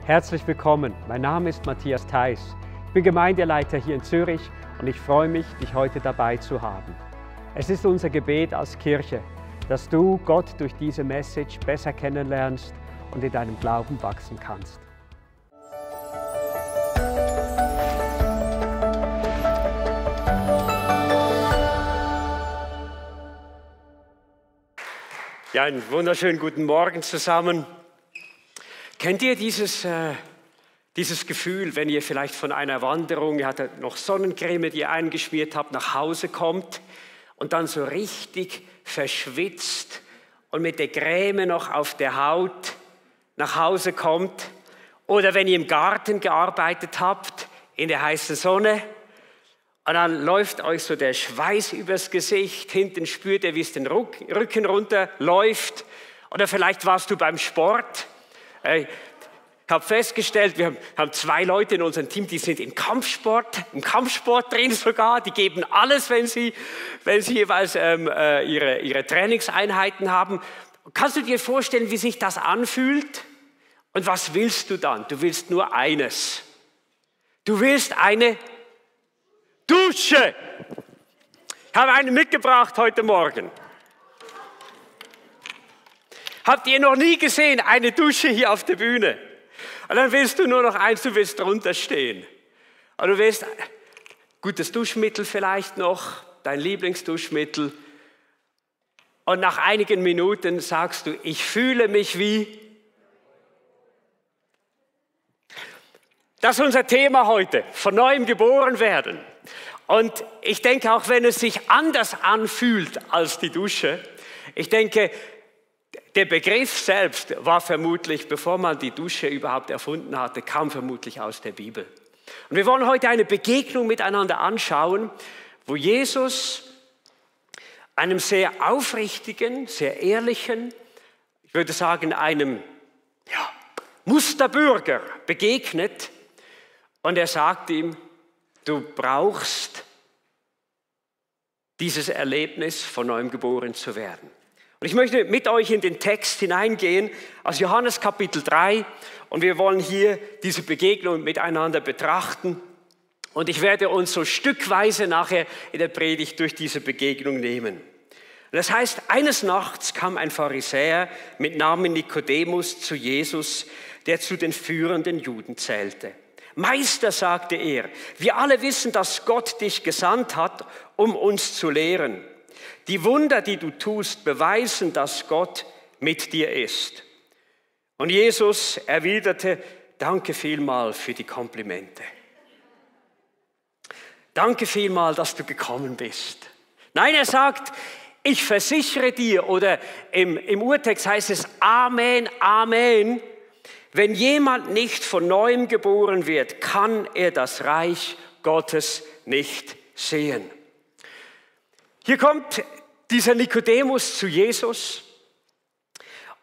Herzlich willkommen, mein Name ist Matthias Theis. Ich bin Gemeindeleiter hier in Zürich und ich freue mich, dich heute dabei zu haben. Es ist unser Gebet als Kirche, dass du Gott durch diese Message besser kennenlernst und in deinem Glauben wachsen kannst. Ja, einen wunderschönen guten Morgen zusammen. Kennt ihr dieses Gefühl, wenn ihr vielleicht von einer Wanderung, ihr hattet noch Sonnencreme, die ihr eingeschmiert habt, nach Hause kommt und dann so richtig verschwitzt und mit der Creme noch auf der Haut nach Hause kommt? Oder wenn ihr im Garten gearbeitet habt, in der heißen Sonne, und dann läuft euch so der Schweiß übers Gesicht, hinten spürt ihr, wie es den Rücken runterläuft. Oder vielleicht warst du beim Sport. Ich habe festgestellt, wir haben 2 Leute in unserem Team, die sind im Kampfsport drin sogar. Die geben alles, wenn sie jeweils ihre Trainingseinheiten haben. Kannst du dir vorstellen, wie sich das anfühlt? Und was willst du dann? Du willst nur eines. Du willst eine Dusche. Ich habe eine mitgebracht heute Morgen. Habt ihr noch nie gesehen, eine Dusche hier auf der Bühne? Und dann willst du nur noch eins, du willst drunter stehen. Und du willst gutes Duschmittel vielleicht noch, dein Lieblingsduschmittel. Und nach einigen Minuten sagst du, ich fühle mich wie. Das ist unser Thema heute, von neuem geboren werden. Und ich denke, auch wenn es sich anders anfühlt als die Dusche, ich denke, der Begriff selbst war vermutlich, bevor man die Dusche überhaupt erfunden hatte, kam vermutlich aus der Bibel. Und wir wollen heute eine Begegnung miteinander anschauen, wo Jesus einem sehr aufrichtigen, sehr ehrlichen, ich würde sagen einem Musterbürger begegnet. Und er sagt ihm, du brauchst dieses Erlebnis, von neuem geboren zu werden. Und ich möchte mit euch in den Text hineingehen, aus Johannes Kapitel 3. Und wir wollen hier diese Begegnung miteinander betrachten. Und ich werde uns so stückweise nachher in der Predigt durch diese Begegnung nehmen. Und das heißt, eines Nachts kam ein Pharisäer mit Namen Nikodemus zu Jesus, der zu den führenden Juden zählte. Meister, sagte er, wir alle wissen, dass Gott dich gesandt hat, um uns zu lehren. Die Wunder, die du tust, beweisen, dass Gott mit dir ist. Und Jesus erwiderte, danke vielmal für die Komplimente. Danke vielmal, dass du gekommen bist. Nein, er sagt, ich versichere dir, oder im Urtext heißt es Amen, Amen. Wenn jemand nicht von neuem geboren wird, kann er das Reich Gottes nicht sehen. Hier kommt dieser Nikodemus zu Jesus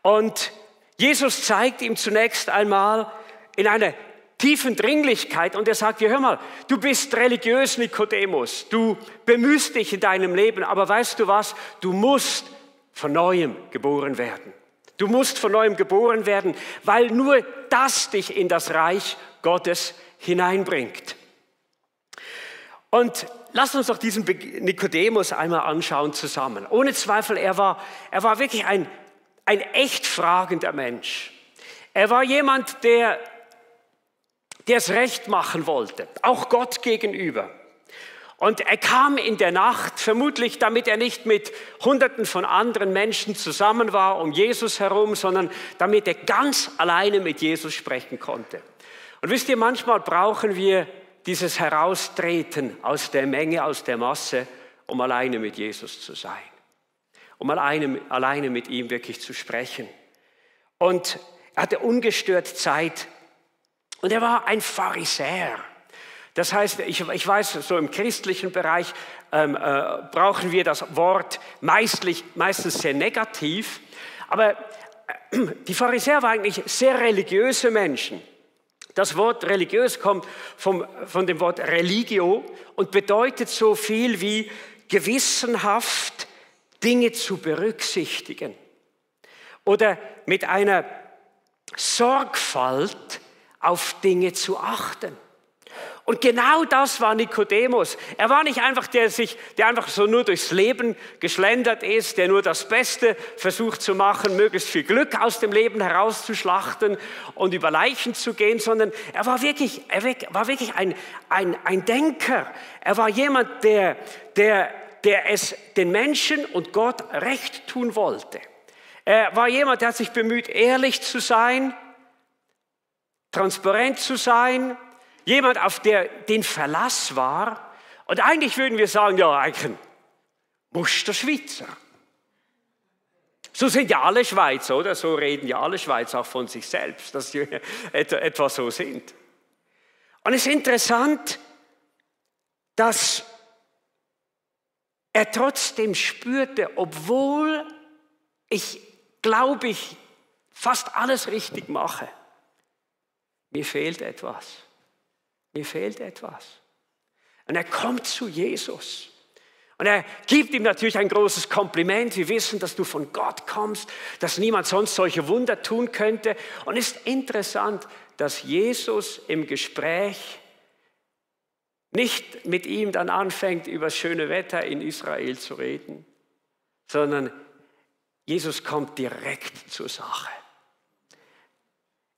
und Jesus zeigt ihm zunächst einmal in einer tiefen Dringlichkeit und er sagt, ja, hör mal, du bist religiös, Nikodemus, du bemühst dich in deinem Leben, aber weißt du was, du musst von neuem geboren werden. Du musst von neuem geboren werden, weil nur das dich in das Reich Gottes hineinbringt. Und lasst uns doch diesen Nikodemus einmal anschauen zusammen. Ohne Zweifel, er war wirklich ein echt fragender Mensch. Er war jemand, der es recht machen wollte, auch Gott gegenüber. Und er kam in der Nacht, vermutlich damit er nicht mit Hunderten von anderen Menschen zusammen war um Jesus herum, sondern damit er ganz alleine mit Jesus sprechen konnte. Und wisst ihr, manchmal brauchen wir dieses Heraustreten aus der Menge, aus der Masse, um alleine mit Jesus zu sein. Um alleine mit ihm wirklich zu sprechen. Und er hatte ungestört Zeit. Und er war ein Pharisäer. Das heißt, ich weiß, so im christlichen Bereich brauchen wir das Wort meistens sehr negativ. Aber die Pharisäer waren eigentlich sehr religiöse Menschen. Das Wort religiös kommt von dem Wort religio und bedeutet so viel wie gewissenhaft Dinge zu berücksichtigen oder mit einer Sorgfalt auf Dinge zu achten. Und genau das war Nikodemus. Er war nicht einfach der einfach so nur durchs Leben geschlendert ist, der nur das Beste versucht zu machen, möglichst viel Glück aus dem Leben herauszuschlachten und über Leichen zu gehen, sondern er war wirklich ein Denker. Er war jemand, der es den Menschen und Gott recht tun wollte. Er war jemand, der hat sich bemüht, ehrlich zu sein, transparent zu sein, jemand, auf den Verlass war. Und eigentlich würden wir sagen, ja, eigentlich ein Musterschweizer. So sind ja alle Schweizer, oder? So reden ja alle Schweizer auch von sich selbst, dass sie etwa so sind. Und es ist interessant, dass er trotzdem spürte, obwohl ich fast alles richtig mache, mir fehlt etwas. Mir fehlt etwas. Und er kommt zu Jesus. Und er gibt ihm natürlich ein großes Kompliment. Wir wissen, dass du von Gott kommst, dass niemand sonst solche Wunder tun könnte. Und es ist interessant, dass Jesus im Gespräch nicht mit ihm dann anfängt, über das schöne Wetter in Israel zu reden, sondern Jesus kommt direkt zur Sache.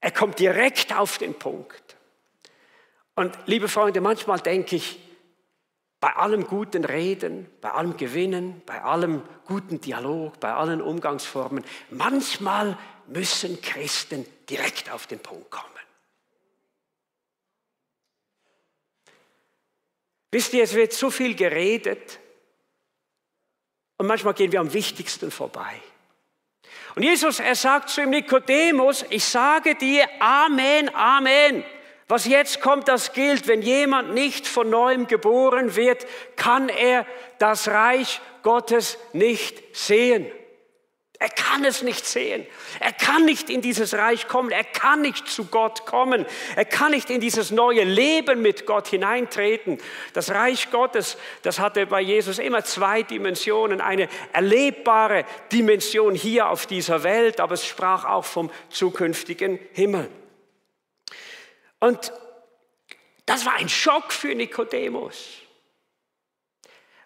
Er kommt direkt auf den Punkt. Und liebe Freunde, manchmal denke ich, bei allem guten Reden, bei allem Gewinnen, bei allem guten Dialog, bei allen Umgangsformen, manchmal müssen Christen direkt auf den Punkt kommen. Wisst ihr, es wird so viel geredet und manchmal gehen wir am Wichtigsten vorbei. Und Jesus, er sagt zu ihm, Nikodemus, ich sage dir, Amen, Amen. Was jetzt kommt, das gilt. Wenn jemand nicht von neuem geboren wird, kann er das Reich Gottes nicht sehen. Er kann es nicht sehen. Er kann nicht in dieses Reich kommen. Er kann nicht zu Gott kommen. Er kann nicht in dieses neue Leben mit Gott hineintreten. Das Reich Gottes, das hatte bei Jesus immer zwei Dimensionen. Eine erlebbare Dimension hier auf dieser Welt, aber es sprach auch vom zukünftigen Himmel. Und das war ein Schock für Nikodemus.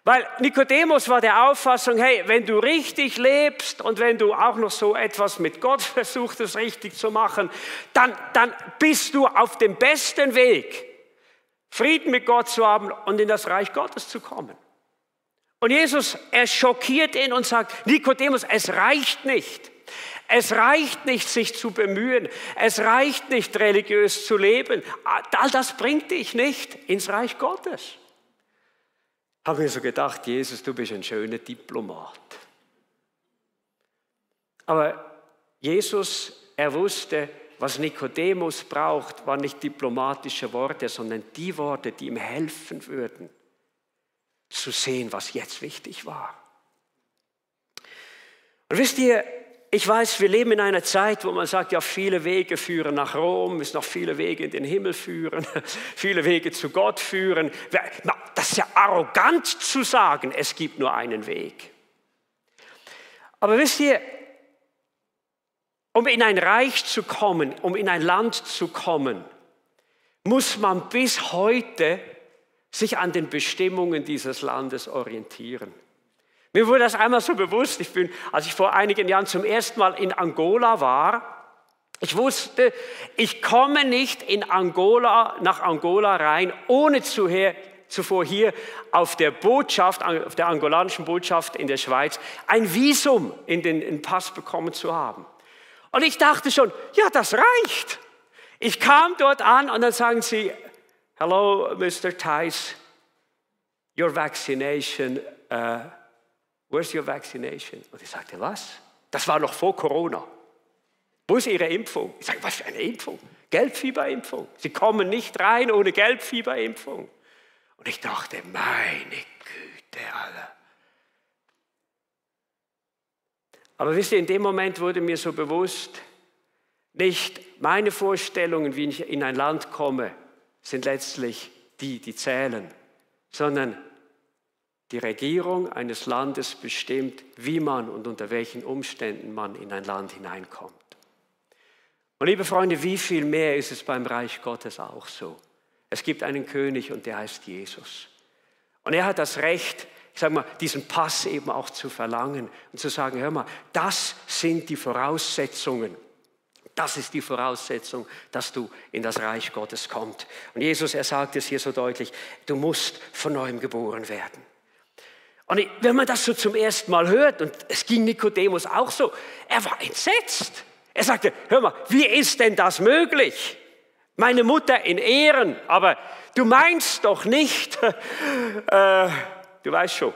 Weil Nikodemus war der Auffassung, hey, wenn du richtig lebst und wenn du auch noch so etwas mit Gott versuchst, es richtig zu machen, dann bist du auf dem besten Weg, Frieden mit Gott zu haben und in das Reich Gottes zu kommen. Und Jesus, er schockiert ihn und sagt, Nikodemus, es reicht nicht. Es reicht nicht, sich zu bemühen. Es reicht nicht, religiös zu leben. All das bringt dich nicht ins Reich Gottes. Habe mir so gedacht, Jesus, du bist ein schöner Diplomat. Aber Jesus, er wusste, was Nikodemus braucht, waren nicht diplomatische Worte, sondern die Worte, die ihm helfen würden, zu sehen, was jetzt wichtig war. Und wisst ihr, ich weiß, wir leben in einer Zeit, wo man sagt, ja, viele Wege führen nach Rom, es noch viele Wege in den Himmel führen, viele Wege zu Gott führen. Das ist ja arrogant zu sagen, es gibt nur einen Weg. Aber wisst ihr, um in ein Reich zu kommen, um in ein Land zu kommen, muss man bis heute sich an den Bestimmungen dieses Landes orientieren. Mir wurde das einmal so bewusst, als ich vor einigen Jahren zum ersten Mal in Angola war, ich wusste, ich komme nicht nach Angola rein, ohne zuvor hier auf der angolanischen Botschaft in der Schweiz, ein Visum in den Pass bekommen zu haben. Und ich dachte schon, ja, das reicht. Ich kam dort an und dann sagen sie, hello, Mr. Theis, your vaccination, where's your vaccination? Und ich sagte, was? Das war noch vor Corona. Wo ist Ihre Impfung? Ich sage, was für eine Impfung? Gelbfieberimpfung. Sie kommen nicht rein ohne Gelbfieberimpfung. Und ich dachte, meine Güte, Alter. Aber wisst ihr, in dem Moment wurde mir so bewusst, nicht meine Vorstellungen, wie ich in ein Land komme, sind letztlich die zählen, sondern die Regierung eines Landes bestimmt, wie man und unter welchen Umständen man in ein Land hineinkommt. Und liebe Freunde, wie viel mehr ist es beim Reich Gottes auch so? Es gibt einen König und der heißt Jesus. Und er hat das Recht, ich sage mal, diesen Pass eben auch zu verlangen und zu sagen, hör mal, das sind die Voraussetzungen. Das ist die Voraussetzung, dass du in das Reich Gottes kommst. Und Jesus, er sagt es hier so deutlich, du musst von neuem geboren werden. Und wenn man das so zum ersten Mal hört, und es ging Nikodemus auch so, er war entsetzt. Er sagte, hör mal, wie ist denn das möglich? Meine Mutter in Ehren, aber du meinst doch nicht, du weißt schon,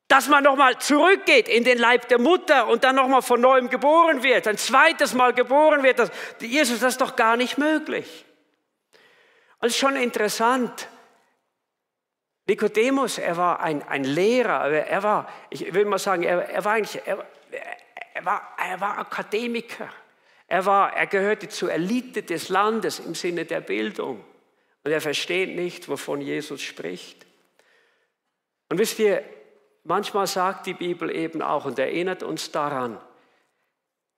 dass man nochmal zurückgeht in den Leib der Mutter und dann nochmal von neuem geboren wird, ein zweites Mal geboren wird. Jesus, das ist doch gar nicht möglich. Und es ist schon interessant. Nikodemus, er war ein Lehrer, er war, ich will mal sagen, er war Akademiker. Er gehörte zur Elite des Landes im Sinne der Bildung. Und er versteht nicht, wovon Jesus spricht. Und wisst ihr, manchmal sagt die Bibel eben auch und erinnert uns daran,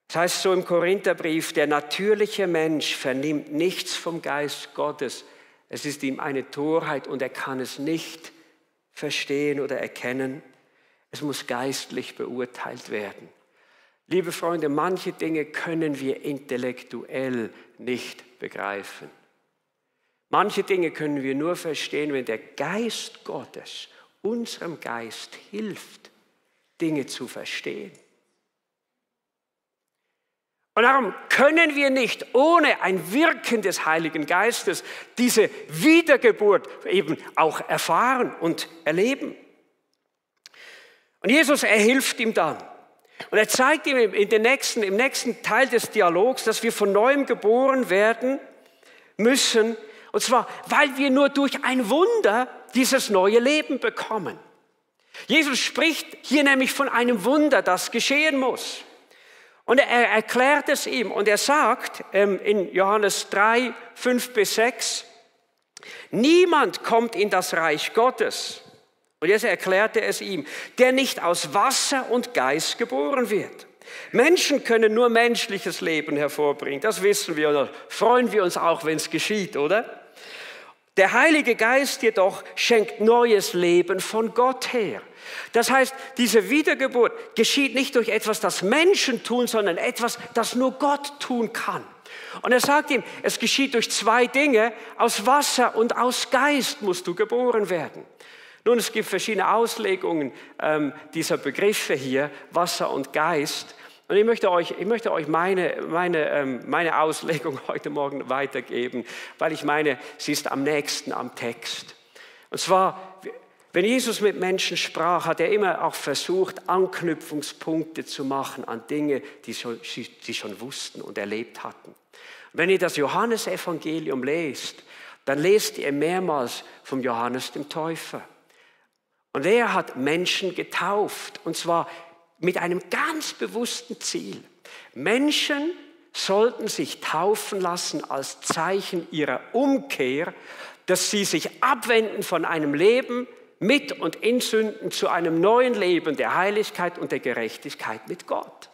das heißt so im Korintherbrief, der natürliche Mensch vernimmt nichts vom Geist Gottes. Es ist ihm eine Torheit und er kann es nicht verstehen oder erkennen. Es muss geistlich beurteilt werden. Liebe Freunde, manche Dinge können wir intellektuell nicht begreifen. Manche Dinge können wir nur verstehen, wenn der Geist Gottes unserem Geist hilft, Dinge zu verstehen. Und darum können wir nicht ohne ein Wirken des Heiligen Geistes diese Wiedergeburt eben auch erfahren und erleben. Und Jesus, er hilft ihm dann. Und er zeigt ihm im nächsten Teil des Dialogs, dass wir von neuem geboren werden müssen. Und zwar, weil wir nur durch ein Wunder dieses neue Leben bekommen. Jesus spricht hier nämlich von einem Wunder, das geschehen muss. Und er erklärt es ihm und er sagt in Johannes 3, 5 bis 6, niemand kommt in das Reich Gottes, und jetzt erklärt er es ihm, der nicht aus Wasser und Geist geboren wird. Menschen können nur menschliches Leben hervorbringen, das wissen wir und da freuen wir uns auch, wenn es geschieht, oder? Der Heilige Geist jedoch schenkt neues Leben von Gott her. Das heißt, diese Wiedergeburt geschieht nicht durch etwas, das Menschen tun, sondern etwas, das nur Gott tun kann. Und er sagt ihm, es geschieht durch zwei Dinge, aus Wasser und aus Geist musst du geboren werden. Nun, es gibt verschiedene Auslegungen dieser Begriffe hier, Wasser und Geist. Und ich möchte euch meine Auslegung heute Morgen weitergeben, weil ich meine, sie ist am nächsten am Text. Und zwar, wenn Jesus mit Menschen sprach, hat er immer auch versucht, Anknüpfungspunkte zu machen an Dinge, die sie schon wussten und erlebt hatten. Wenn ihr das Johannesevangelium lest, dann lest ihr mehrmals vom Johannes dem Täufer. Und er hat Menschen getauft, und zwar mit einem ganz bewussten Ziel. Menschen sollten sich taufen lassen als Zeichen ihrer Umkehr, dass sie sich abwenden von einem Leben mit und in Sünden zu einem neuen Leben der Heiligkeit und der Gerechtigkeit mit Gott.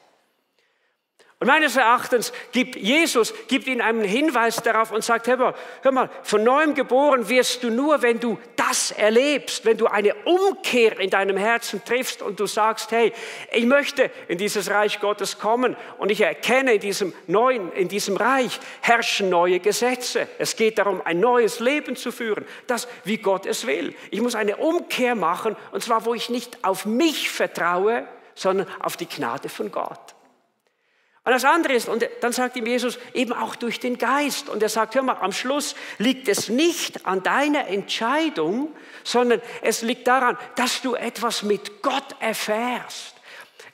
Und meines Erachtens gibt ihnen einen Hinweis darauf und sagt, hör mal, von neuem geboren wirst du nur, wenn du das erlebst, wenn du eine Umkehr in deinem Herzen triffst und du sagst, hey, ich möchte in dieses Reich Gottes kommen und ich erkenne, in diesem Reich herrschen neue Gesetze. Es geht darum, ein neues Leben zu führen, das wie Gott es will. Ich muss eine Umkehr machen, und zwar, wo ich nicht auf mich vertraue, sondern auf die Gnade von Gott. Und das andere ist, und dann sagt ihm Jesus, eben auch durch den Geist. Und er sagt, hör mal, am Schluss liegt es nicht an deiner Entscheidung, sondern es liegt daran, dass du etwas mit Gott erfährst.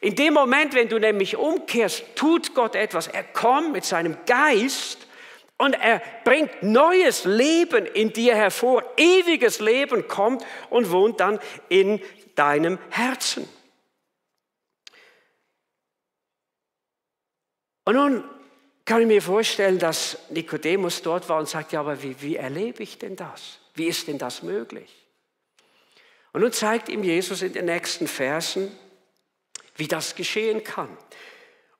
In dem Moment, wenn du nämlich umkehrst, tut Gott etwas. Er kommt mit seinem Geist und er bringt neues Leben in dir hervor. Ewiges Leben kommt und wohnt dann in deinem Herzen. Und nun kann ich mir vorstellen, dass Nikodemus dort war und sagt, ja, aber wie erlebe ich denn das? Wie ist denn das möglich? Und nun zeigt ihm Jesus in den nächsten Versen, wie das geschehen kann.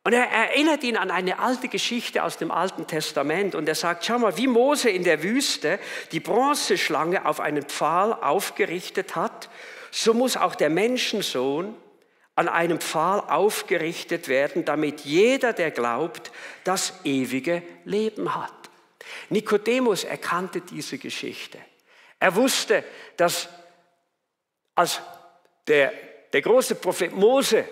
Und er erinnert ihn an eine alte Geschichte aus dem Alten Testament. Und er sagt, schau mal, wie Mose in der Wüste die Bronzeschlange auf einen Pfahl aufgerichtet hat, so muss auch der Menschensohn an einem Pfahl aufgerichtet werden, damit jeder, der glaubt, das ewige Leben hat. Nikodemus erkannte diese Geschichte. Er wusste, dass als der große Prophet Mose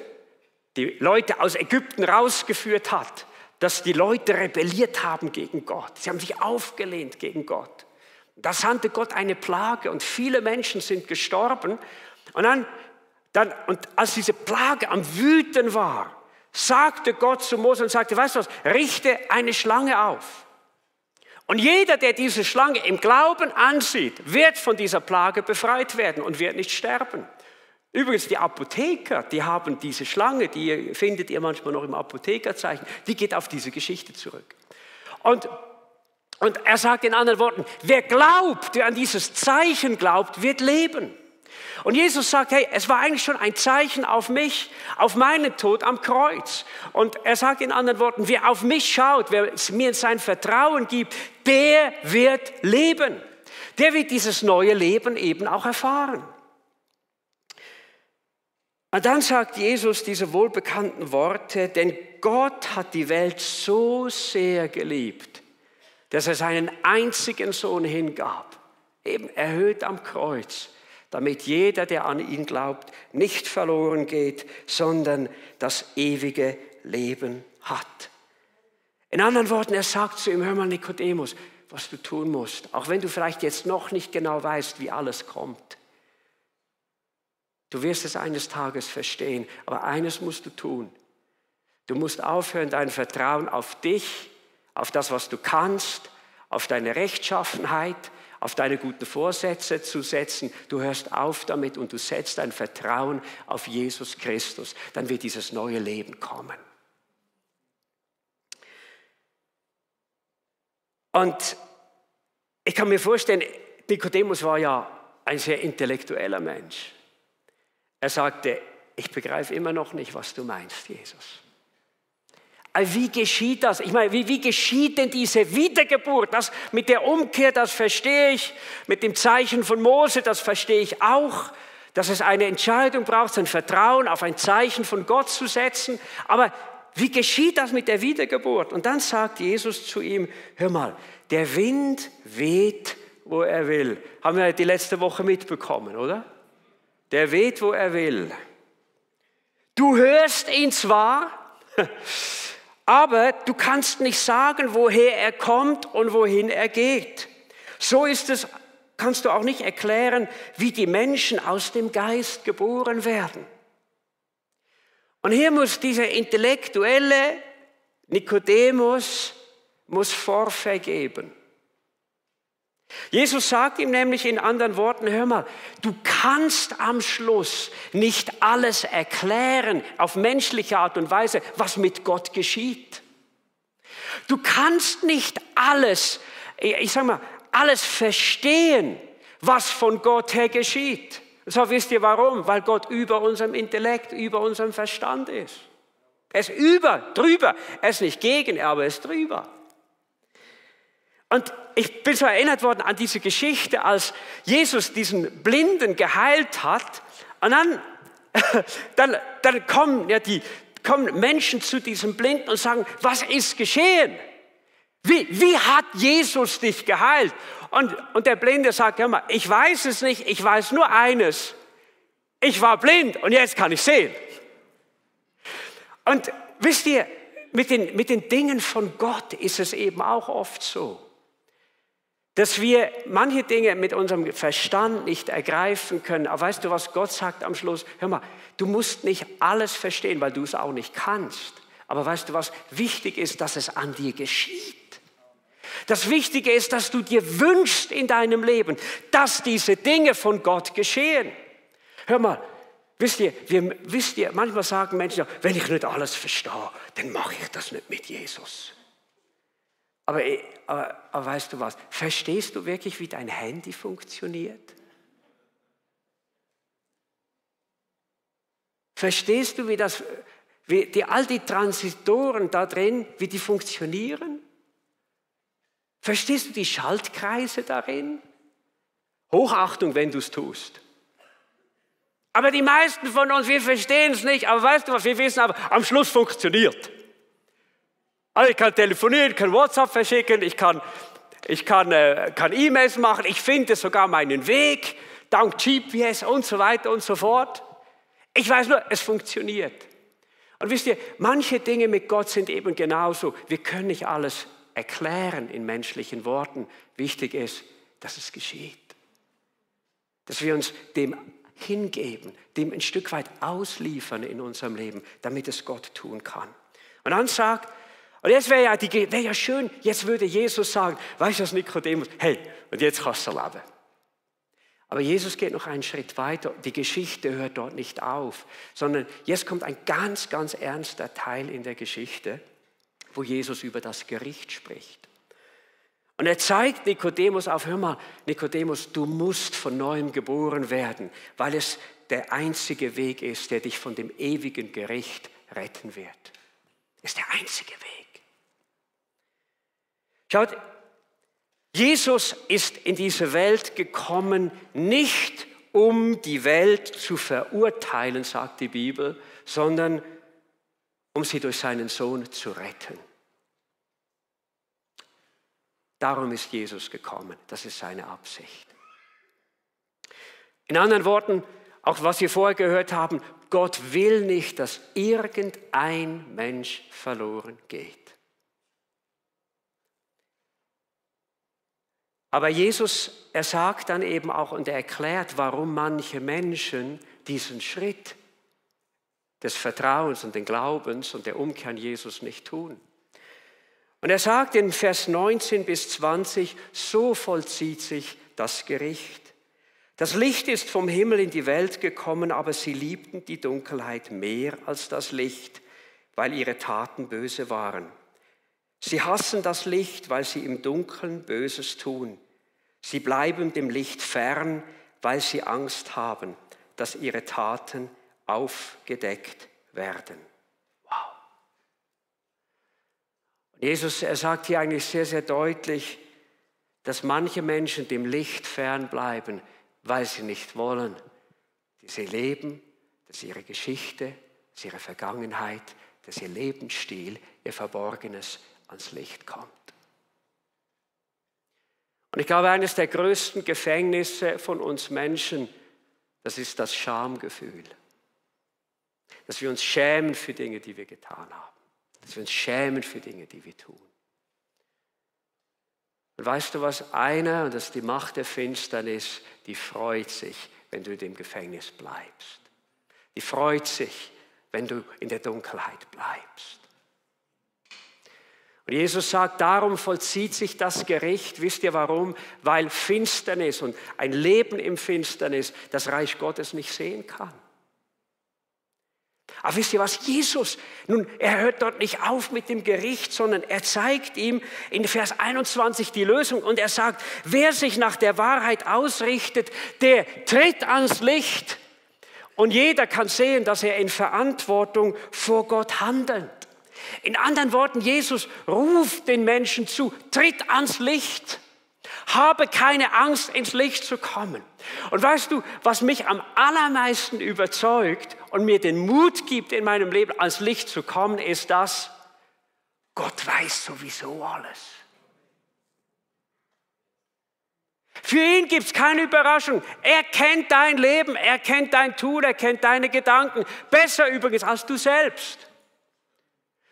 die Leute aus Ägypten rausgeführt hat, dass die Leute rebelliert haben gegen Gott. Sie haben sich aufgelehnt gegen Gott. Da sandte Gott eine Plage und viele Menschen sind gestorben. Und als diese Plage am Wüten war, sagte Gott zu Mose und sagte, weißt du was, richte eine Schlange auf. Und jeder, der diese Schlange im Glauben ansieht, wird von dieser Plage befreit werden und wird nicht sterben. Übrigens, die Apotheker, die haben diese Schlange, die findet ihr manchmal noch im Apothekerzeichen, die geht auf diese Geschichte zurück. Und er sagt in anderen Worten, wer glaubt, wer an dieses Zeichen glaubt, wird leben. Und Jesus sagt, hey, es war eigentlich schon ein Zeichen auf mich, auf meinen Tod am Kreuz. Und er sagt in anderen Worten, wer auf mich schaut, wer mir sein Vertrauen gibt, der wird leben. Der wird dieses neue Leben eben auch erfahren. Und dann sagt Jesus diese wohlbekannten Worte, denn Gott hat die Welt so sehr geliebt, dass er seinen einzigen Sohn hingab, eben erhöht am Kreuz, damit jeder, der an ihn glaubt, nicht verloren geht, sondern das ewige Leben hat. In anderen Worten, er sagt zu ihm, hör mal Nikodemus, was du tun musst, auch wenn du vielleicht jetzt noch nicht genau weißt, wie alles kommt. Du wirst es eines Tages verstehen, aber eines musst du tun. Du musst aufhören, dein Vertrauen auf dich, auf das, was du kannst, auf deine Rechtschaffenheit, auf deine guten Vorsätze zu setzen. Du hörst auf damit und du setzt dein Vertrauen auf Jesus Christus. Dann wird dieses neue Leben kommen. Und ich kann mir vorstellen, Nikodemus war ja ein sehr intellektueller Mensch. Er sagte, ich begreife immer noch nicht, was du meinst, Jesus. Wie geschieht das? Ich meine, wie geschieht denn diese Wiedergeburt? Das mit der Umkehr, das verstehe ich. Mit dem Zeichen von Mose, das verstehe ich auch. Dass es eine Entscheidung braucht, sein Vertrauen auf ein Zeichen von Gott zu setzen. Aber wie geschieht das mit der Wiedergeburt? Und dann sagt Jesus zu ihm, hör mal, der Wind weht, wo er will. Haben wir die letzte Woche mitbekommen, oder? Der weht, wo er will. Du hörst ihn zwar, aber du kannst nicht sagen, woher er kommt und wohin er geht. So ist es, kannst du auch nicht erklären, wie die Menschen aus dem Geist geboren werden. Und hier muss dieser intellektuelle Nikodemus Vorfall geben. Jesus sagt ihm nämlich in anderen Worten, hör mal, du kannst am Schluss nicht alles erklären auf menschliche Art und Weise, was mit Gott geschieht. Du kannst nicht alles, alles verstehen, was von Gott her geschieht. So wisst ihr warum? Weil Gott über unserem Intellekt, über unserem Verstand ist. Er ist drüber. Er ist nicht gegen, aber er ist drüber. Und ich bin so erinnert worden an diese Geschichte, als Jesus diesen Blinden geheilt hat. Und dann kommen Menschen zu diesem Blinden und sagen, was ist geschehen? Wie hat Jesus dich geheilt? Und der Blinde sagt, hör mal, ich weiß es nicht, ich weiß nur eines. Ich war blind und jetzt kann ich sehen. Und wisst ihr, mit den Dingen von Gott ist es eben auch oft so, dass wir manche Dinge mit unserem Verstand nicht ergreifen können. Aber weißt du, was Gott sagt am Schluss? Hör mal, du musst nicht alles verstehen, weil du es auch nicht kannst. Aber weißt du was? Wichtig ist, dass es an dir geschieht. Das Wichtige ist, dass du dir wünschst in deinem Leben, dass diese Dinge von Gott geschehen. Hör mal, wisst ihr, manchmal sagen Menschen, wenn ich nicht alles verstehe, dann mache ich das nicht mit Jesus. Aber weißt du was, verstehst du wirklich, wie dein Handy funktioniert? Verstehst du, wie das all die Transistoren da drin, wie die funktionieren? Verstehst du die Schaltkreise darin? Hochachtung, wenn du es tust. Aber die meisten von uns, wir verstehen es nicht, aber weißt du was, wir wissen aber, am Schluss funktioniert. Also ich kann telefonieren, ich kann WhatsApp verschicken, ich kann E-Mails machen, ich finde sogar meinen Weg, dank GPS und so weiter und so fort. Ich weiß nur, es funktioniert. Und wisst ihr, manche Dinge mit Gott sind eben genauso. Wir können nicht alles erklären in menschlichen Worten. Wichtig ist, dass es geschieht. Dass wir uns dem hingeben, dem ein Stück weit ausliefern in unserem Leben, damit es Gott tun kann. Und dann sagt, und jetzt wäre ja schön, jetzt würde Jesus sagen, weißt du was, Nikodemus, hey, und jetzt kannst du erleben. Aber Jesus geht noch einen Schritt weiter. Die Geschichte hört dort nicht auf, sondern jetzt kommt ein ganz, ganz ernster Teil in der Geschichte, wo Jesus über das Gericht spricht. Und er zeigt Nikodemus auf, hör mal, Nikodemus, du musst von neuem geboren werden, weil es der einzige Weg ist, der dich von dem ewigen Gericht retten wird. Das ist der einzige Weg. Schaut, Jesus ist in diese Welt gekommen, nicht um die Welt zu verurteilen, sagt die Bibel, sondern um sie durch seinen Sohn zu retten. Darum ist Jesus gekommen, das ist seine Absicht. In anderen Worten, auch was wir vorher gehört haben, Gott will nicht, dass irgendein Mensch verloren geht. Aber Jesus, er sagt dann eben auch und er erklärt, warum manche Menschen diesen Schritt des Vertrauens und des Glaubens und der Umkehr an Jesus nicht tun. Und er sagt in Vers 19 bis 20, so vollzieht sich das Gericht. Das Licht ist vom Himmel in die Welt gekommen, aber sie liebten die Dunkelheit mehr als das Licht, weil ihre Taten böse waren. Sie hassen das Licht, weil sie im Dunkeln Böses tun. Sie bleiben dem Licht fern, weil sie Angst haben, dass ihre Taten aufgedeckt werden. Wow. Und Jesus, er sagt hier eigentlich sehr, sehr deutlich, dass manche Menschen dem Licht fernbleiben, weil sie nicht wollen, dass ihr Leben, dass ihre Geschichte, dass ihre Vergangenheit, dass ihr Lebensstil, ihr Verborgenes ans Licht kommt. Und ich glaube, eines der größten Gefängnisse von uns Menschen, das ist das Schamgefühl. Dass wir uns schämen für Dinge, die wir getan haben. Dass wir uns schämen für Dinge, die wir tun. Und weißt du was? Einer, und das ist die Macht der Finsternis, die freut sich, wenn du in dem Gefängnis bleibst. Die freut sich, wenn du in der Dunkelheit bleibst. Und Jesus sagt, darum vollzieht sich das Gericht. Wisst ihr warum? Weil Finsternis und ein Leben im Finsternis das Reich Gottes nicht sehen kann. Aber wisst ihr was? Jesus, nun, er hört dort nicht auf mit dem Gericht, sondern er zeigt ihm in Vers 21 die Lösung und er sagt, wer sich nach der Wahrheit ausrichtet, der tritt ans Licht und jeder kann sehen, dass er in Verantwortung vor Gott handelt. In anderen Worten, Jesus ruft den Menschen zu, tritt ans Licht. Habe keine Angst, ins Licht zu kommen. Und weißt du, was mich am allermeisten überzeugt und mir den Mut gibt, in meinem Leben ans Licht zu kommen, ist das, Gott weiß sowieso alles. Für ihn gibt es keine Überraschung. Er kennt dein Leben, er kennt dein Tun, er kennt deine Gedanken. Besser übrigens als du selbst.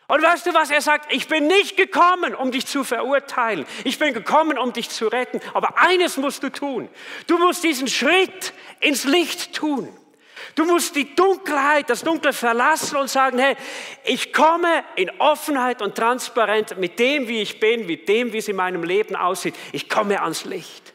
Und weißt du was, er sagt, ich bin nicht gekommen, um dich zu verurteilen. Ich bin gekommen, um dich zu retten. Aber eines musst du tun. Du musst diesen Schritt ins Licht tun. Du musst die Dunkelheit, das Dunkle verlassen und sagen, hey, ich komme in Offenheit und Transparenz mit dem, wie ich bin, mit dem, wie es in meinem Leben aussieht. Ich komme ans Licht.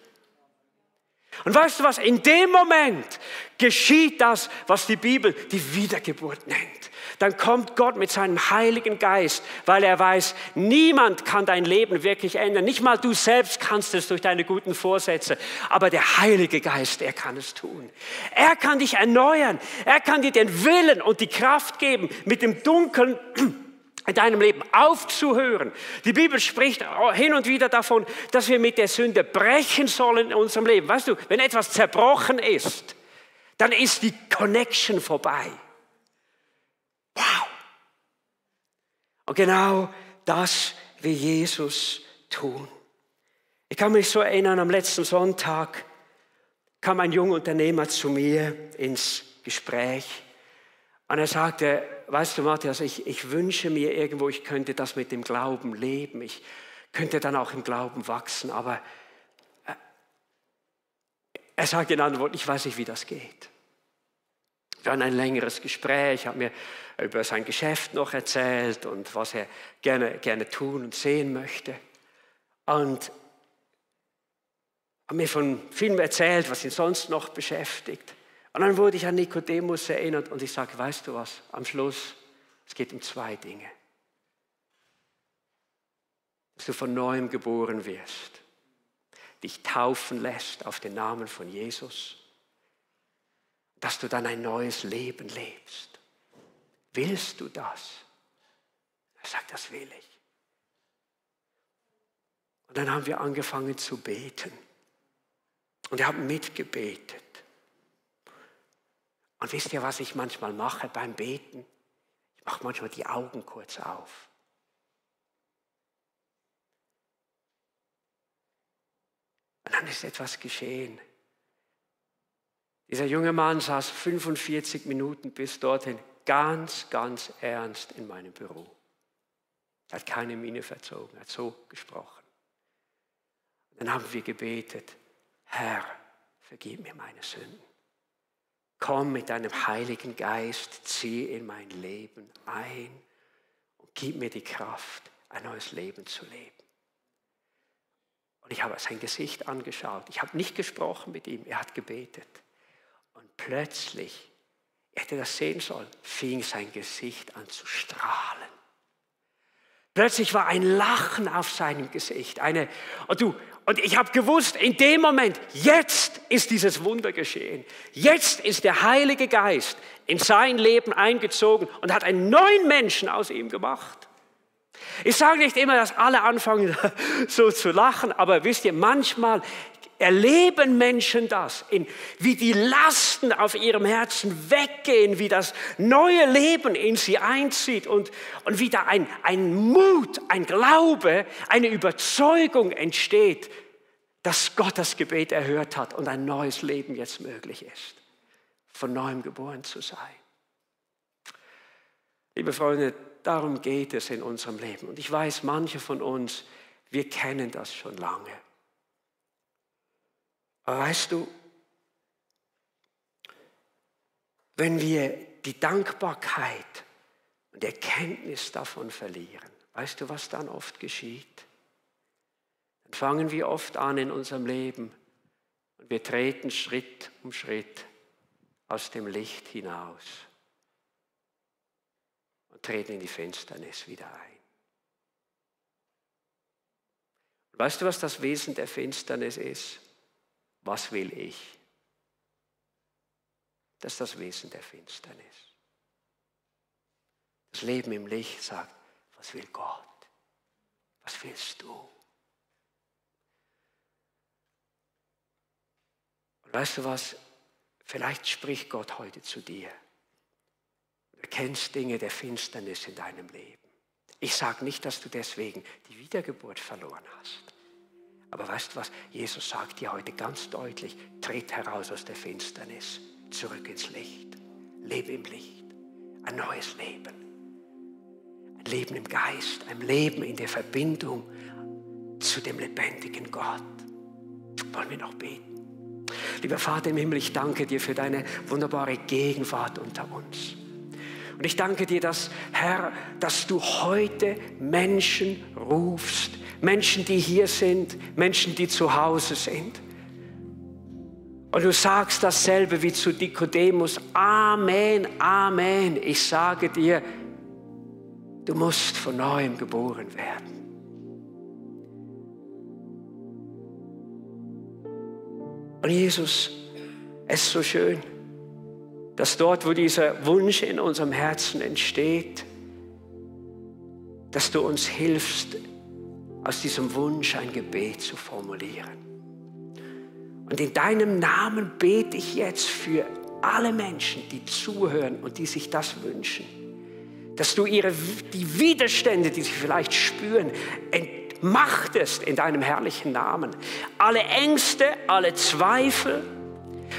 Und weißt du was, in dem Moment geschieht das, was die Bibel die Wiedergeburt nennt. dann kommt Gott mit seinem Heiligen Geist, weil er weiß, niemand kann dein Leben wirklich ändern. Nicht mal du selbst kannst es durch deine guten Vorsätze, aber der Heilige Geist, er kann es tun. Er kann dich erneuern, er kann dir den Willen und die Kraft geben, mit dem Dunkeln in deinem Leben aufzuhören. Die Bibel spricht hin und wieder davon, dass wir mit der Sünde brechen sollen in unserem Leben. Weißt du, wenn etwas zerbrochen ist, dann ist die Connection vorbei. Wow! Und genau das will Jesus tun. Ich kann mich so erinnern, am letzten Sonntag kam ein junger Unternehmer zu mir ins Gespräch und er sagte, weißt du Matthias, ich wünsche mir irgendwo, ich könnte das mit dem Glauben leben, ich könnte dann auch im Glauben wachsen, aber er sagt in Antwort, ich weiß nicht, wie das geht. Wir hatten ein längeres Gespräch, hat mir über sein Geschäft noch erzählt und was er gerne tun und sehen möchte. Und hat mir von vielem erzählt, was ihn sonst noch beschäftigt. Und dann wurde ich an Nikodemus erinnert und ich sage, weißt du was, am Schluss, es geht um 2 Dinge. Dass du von Neuem geboren wirst, dich taufen lässt auf den Namen von Jesus, dass du dann ein neues Leben lebst. Willst du das? Er sagt, das will ich. Und dann haben wir angefangen zu beten. Und wir haben mitgebetet. Und wisst ihr, was ich manchmal mache beim Beten? Ich mache manchmal die Augen kurz auf. Und dann ist etwas geschehen. Dieser junge Mann saß 45 Minuten bis dorthin ganz, ganz ernst in meinem Büro. Er hat keine Miene verzogen, er hat so gesprochen. Und dann haben wir gebetet, Herr, vergib mir meine Sünden. Komm mit deinem Heiligen Geist, zieh in mein Leben ein und gib mir die Kraft, ein neues Leben zu leben. Und ich habe sein Gesicht angeschaut. Ich habe nicht gesprochen mit ihm, er hat gebetet. Und plötzlich, er hätte das sehen sollen, fing sein Gesicht an zu strahlen. Plötzlich war ein Lachen auf seinem Gesicht. Und ich habe gewusst, in dem Moment, jetzt ist dieses Wunder geschehen. Jetzt ist der Heilige Geist in sein Leben eingezogen und hat einen neuen Menschen aus ihm gemacht. Ich sage nicht immer, dass alle anfangen so zu lachen, aber wisst ihr, manchmal erleben Menschen das, wie die Lasten auf ihrem Herzen weggehen, wie das neue Leben in sie einzieht und wie da ein Mut, ein Glaube, eine Überzeugung entsteht, dass Gott das Gebet erhört hat und ein neues Leben jetzt möglich ist, von neuem geboren zu sein. Liebe Freunde, darum geht es in unserem Leben. Und ich weiß, manche von uns, wir kennen das schon lange. Aber weißt du, wenn wir die Dankbarkeit und Erkenntnis davon verlieren, weißt du, was dann oft geschieht? Dann fangen wir oft an in unserem Leben und wir treten Schritt um Schritt aus dem Licht hinaus und treten in die Finsternis wieder ein. Und weißt du, was das Wesen der Finsternis ist? Was will ich? Das ist das Wesen der Finsternis. Das Leben im Licht sagt, was will Gott? Was willst du? Und weißt du was? Vielleicht spricht Gott heute zu dir. Du erkennst Dinge der Finsternis in deinem Leben. Ich sage nicht, dass du deswegen die Wiedergeburt verloren hast. Aber weißt du was? Jesus sagt dir heute ganz deutlich, tritt heraus aus der Finsternis, zurück ins Licht. Lebe im Licht. Ein neues Leben. Ein Leben im Geist, ein Leben in der Verbindung zu dem lebendigen Gott. Wollen wir noch beten? Lieber Vater im Himmel, ich danke dir für deine wunderbare Gegenwart unter uns. Und ich danke dir, Herr, dass du heute Menschen rufst, Menschen, die hier sind, Menschen, die zu Hause sind. Und du sagst dasselbe wie zu Nikodemus. Amen, Amen. Ich sage dir, du musst von Neuem geboren werden. Und Jesus, es ist so schön, dass dort, wo dieser Wunsch in unserem Herzen entsteht, dass du uns hilfst, aus diesem Wunsch ein Gebet zu formulieren. Und in deinem Namen bete ich jetzt für alle Menschen, die zuhören und die sich das wünschen, dass du die Widerstände, die sie vielleicht spüren, entmachtest in deinem herrlichen Namen. Alle Ängste, alle Zweifel,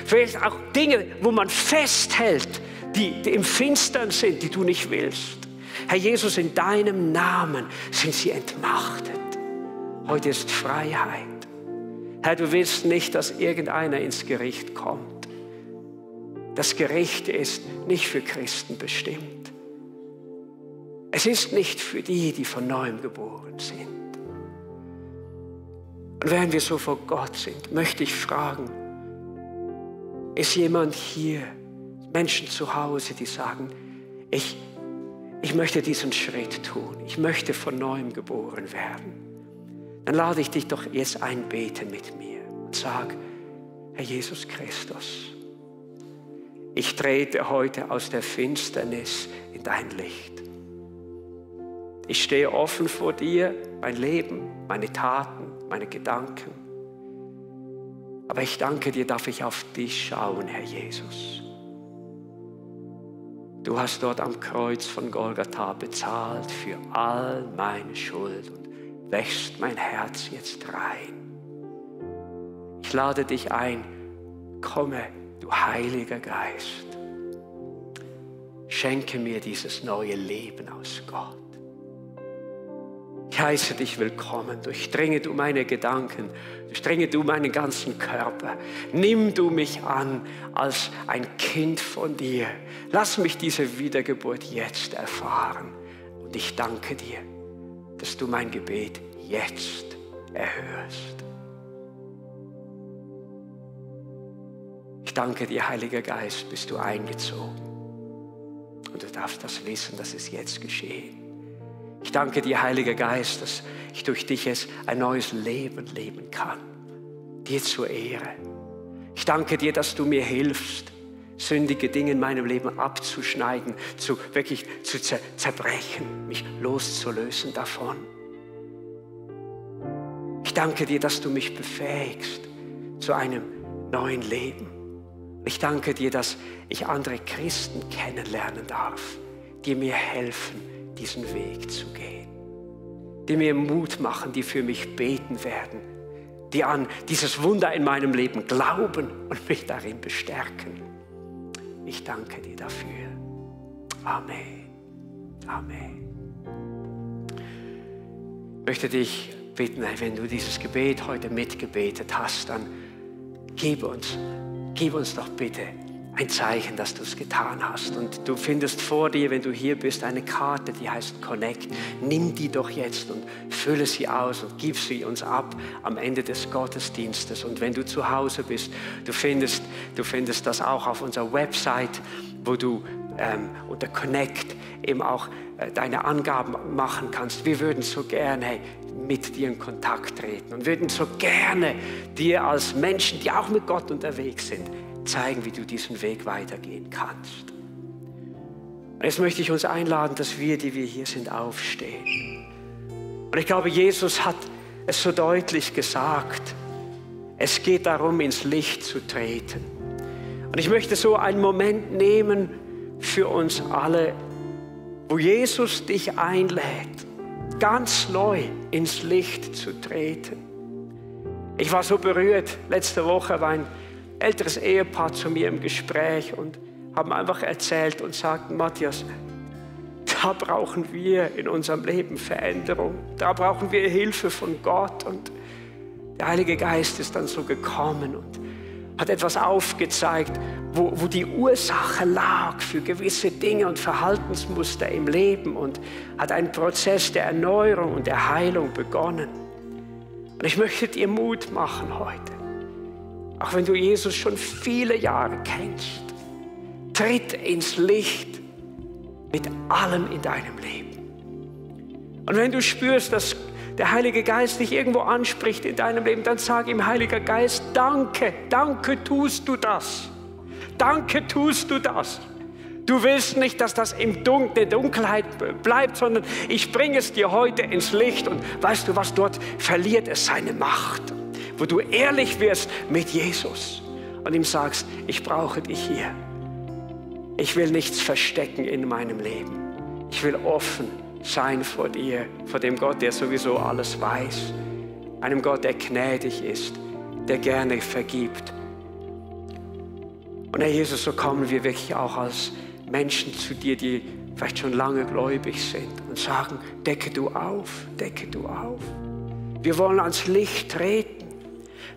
vielleicht auch Dinge, wo man festhält, die im Finstern sind, die du nicht willst. Herr Jesus, in deinem Namen sind sie entmachtet. Heute ist Freiheit. Herr, du willst nicht, dass irgendeiner ins Gericht kommt. Das Gericht ist nicht für Christen bestimmt. Es ist nicht für die, die von Neuem geboren sind. Und während wir so vor Gott sind, möchte ich fragen, ist jemand hier, Menschen zu Hause, die sagen, ich möchte diesen Schritt tun, ich möchte von Neuem geboren werden. Dann lade ich dich doch jetzt ein, bete mit mir und sag, Herr Jesus Christus, ich trete heute aus der Finsternis in dein Licht. Ich stehe offen vor dir, mein Leben, meine Taten, meine Gedanken. Aber ich danke dir, darf ich auf dich schauen, Herr Jesus. Du hast dort am Kreuz von Golgatha bezahlt für all meine Schuld und wächst mein Herz jetzt rein. Ich lade dich ein, komme, du Heiliger Geist. Schenke mir dieses neue Leben aus Gott. Ich heiße dich willkommen. Durchdringe du meine Gedanken, durchdringe du meinen ganzen Körper. Nimm du mich an als ein Kind von dir. Lass mich diese Wiedergeburt jetzt erfahren. Und ich danke dir, dass du mein Gebet jetzt erhörst. Ich danke dir, Heiliger Geist, bist du eingezogen. Und du darfst das wissen, dass es jetzt geschehen. Ich danke dir, Heiliger Geist, dass ich durch dich jetzt ein neues Leben leben kann. Dir zur Ehre. Ich danke dir, dass du mir hilfst, sündige Dinge in meinem Leben abzuschneiden, wirklich zu zerbrechen, mich loszulösen davon. Ich danke dir, dass du mich befähigst zu einem neuen Leben. Ich danke dir, dass ich andere Christen kennenlernen darf, die mir helfen, diesen Weg zu gehen, die mir Mut machen, die für mich beten werden, die an dieses Wunder in meinem Leben glauben und mich darin bestärken. Ich danke dir dafür. Amen. Amen. Ich möchte dich bitten, wenn du dieses Gebet heute mitgebetet hast, dann gib uns doch bitte ein Zeichen, dass du es getan hast. Und du findest vor dir, wenn du hier bist, eine Karte, die heißt Connect. Nimm die doch jetzt und fülle sie aus und gib sie uns ab am Ende des Gottesdienstes. Und wenn du zu Hause bist, du findest das auch auf unserer Website, wo du unter Connect eben auch deine Angaben machen kannst. Wir würden so gerne mit dir in Kontakt treten und würden so gerne dir als Menschen, die auch mit Gott unterwegs sind, zeigen, wie du diesen Weg weitergehen kannst. Und jetzt möchte ich uns einladen, dass wir, die wir hier sind, aufstehen. Und ich glaube, Jesus hat es so deutlich gesagt. Es geht darum, ins Licht zu treten. Und ich möchte so einen Moment nehmen für uns alle, wo Jesus dich einlädt, ganz neu ins Licht zu treten. Ich war so berührt. Letzte Woche war ein älteres Ehepaar zu mir im Gespräch und haben einfach erzählt und sagten, Matthias, da brauchen wir in unserem Leben Veränderung. Da brauchen wir Hilfe von Gott. Und der Heilige Geist ist dann so gekommen und hat etwas aufgezeigt, wo die Ursache lag für gewisse Dinge und Verhaltensmuster im Leben und hat einen Prozess der Erneuerung und der Heilung begonnen. Und ich möchte dir Mut machen heute. auch wenn du Jesus schon viele Jahre kennst, tritt ins Licht mit allem in deinem Leben. Und wenn du spürst, dass der Heilige Geist dich irgendwo anspricht in deinem Leben, dann sag ihm, Heiliger Geist, danke, danke tust du das. Danke tust du das. Du willst nicht, dass das in der Dunkelheit bleibt, sondern ich bringe es dir heute ins Licht. Und weißt du was, dort verliert es seine Macht. Wo du ehrlich wirst mit Jesus und ihm sagst, ich brauche dich hier. Ich will nichts verstecken in meinem Leben. Ich will offen sein vor dir, vor dem Gott, der sowieso alles weiß. Einem Gott, der gnädig ist, der gerne vergibt. Und Herr Jesus, so kommen wir wirklich auch als Menschen zu dir, die vielleicht schon lange gläubig sind und sagen, decke du auf, decke du auf. Wir wollen ans Licht treten.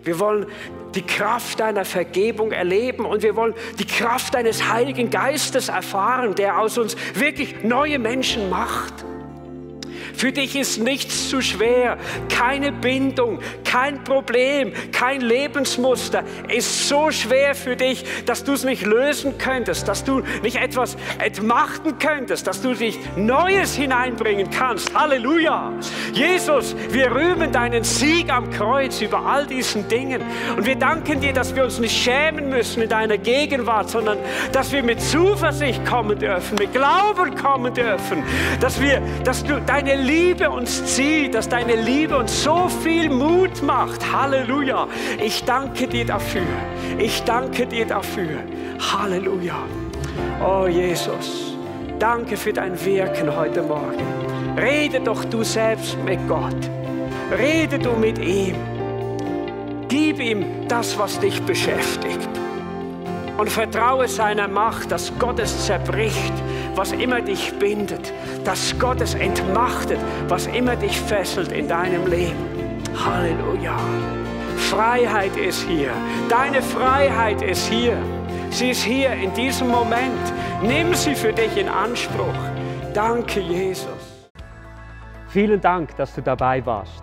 Wir wollen die Kraft deiner Vergebung erleben und wir wollen die Kraft deines Heiligen Geistes erfahren, der aus uns wirklich neue Menschen macht. Für dich ist nichts zu schwer, keine Bindung, kein Problem, kein Lebensmuster ist so schwer für dich, dass du es nicht lösen könntest, dass du nicht etwas entmachten könntest, dass du nicht Neues hineinbringen kannst. Halleluja! Jesus, wir rühmen deinen Sieg am Kreuz über all diesen Dingen und wir danken dir, dass wir uns nicht schämen müssen in deiner Gegenwart, sondern dass wir mit Zuversicht kommen dürfen, mit Glauben kommen dürfen, dass du deine Liebe uns zieht, dass deine Liebe uns so viel Mut macht. Halleluja. Ich danke dir dafür. Ich danke dir dafür. Halleluja. Oh Jesus, danke für dein Wirken heute Morgen. Rede doch du selbst mit Gott. Rede du mit ihm. Gib ihm das, was dich beschäftigt. Und vertraue seiner Macht, dass Gott es zerbricht, was immer dich bindet, dass Gott es entmachtet, was immer dich fesselt in deinem Leben. Halleluja. Freiheit ist hier. Deine Freiheit ist hier. Sie ist hier in diesem Moment. Nimm sie für dich in Anspruch. Danke, Jesus. Vielen Dank, dass du dabei warst.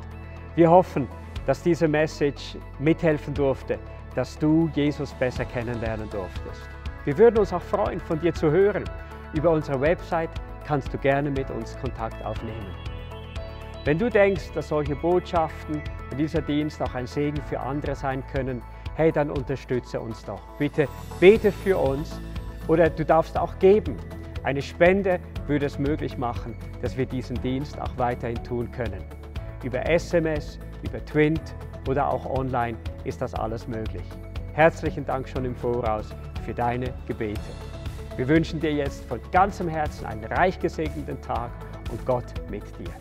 Wir hoffen, dass diese Message mithelfen durfte, dass du Jesus besser kennenlernen durftest. Wir würden uns auch freuen, von dir zu hören. Über unsere Website kannst du gerne mit uns Kontakt aufnehmen. Wenn du denkst, dass solche Botschaften und dieser Dienst auch ein Segen für andere sein können, hey, dann unterstütze uns doch. Bitte bete für uns oder du darfst auch geben. Eine Spende würde es möglich machen, dass wir diesen Dienst auch weiterhin tun können. Über SMS, über Twint oder auch online ist das alles möglich. Herzlichen Dank schon im Voraus für deine Gebete. Wir wünschen dir jetzt von ganzem Herzen einen reich gesegneten Tag und Gott mit dir.